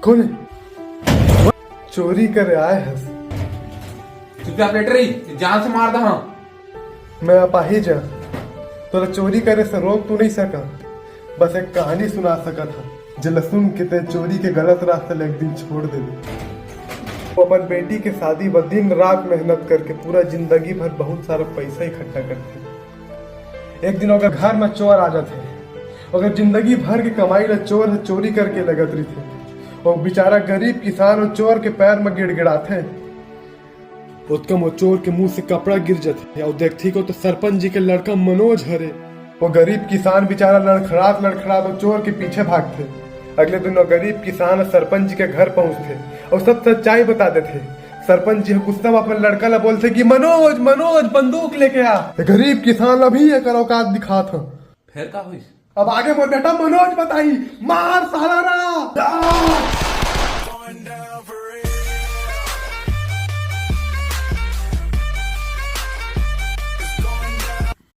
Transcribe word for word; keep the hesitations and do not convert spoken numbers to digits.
कोन हे? चोरी करे आए हस? चुपचाप लेट रही, जान से मार दहा। मैं अपाहिज हंव, तोला चोरी करे से रोक तो नहीं सकंव, बस एक कहानी सुना सकत हंव, जेला सुन के तैं चोरी के गलत रास्ता ले एक दिन छोड़ देबे। वो अपन बेटी के शादी बर दिन रात मेहनत करके पूरा जिंदगी भर बहुत सारा पैसा इकट्ठा करथे। एक दिन ओकर घर म चोर आ जाथे। ओकर जिंदगी भर के कमाई ला चोर ह चोरी करके लगत रहिथे। वो बेचारा गरीब किसान वो चोर के पैर म गिड़गिड़ाथे। ओतका म वो चोर के मुंह से कपड़ा गिर जाथे। अउ देखथे को तो सरपंच जी के लड़का मनोज हरे। वो गरीब किसान बेचारा लड़खड़ात लड़खड़ात वो चोर के पीछे भागथे। अगले दिन वो गरीब किसान सरपंच जी के घर पहुंचथे अउ सब सच्चाई बता देथे। सरपंच जी ह गुस्सा म अपन लड़का ला बोलथे कि मनोज, मनोज, बंदूक लेके आ। ये गरीब किसान ला भी एकर औकात दिखात हंव। फेर का होइस? अब आगे मोर बेटा मनोज बताही। मार साला।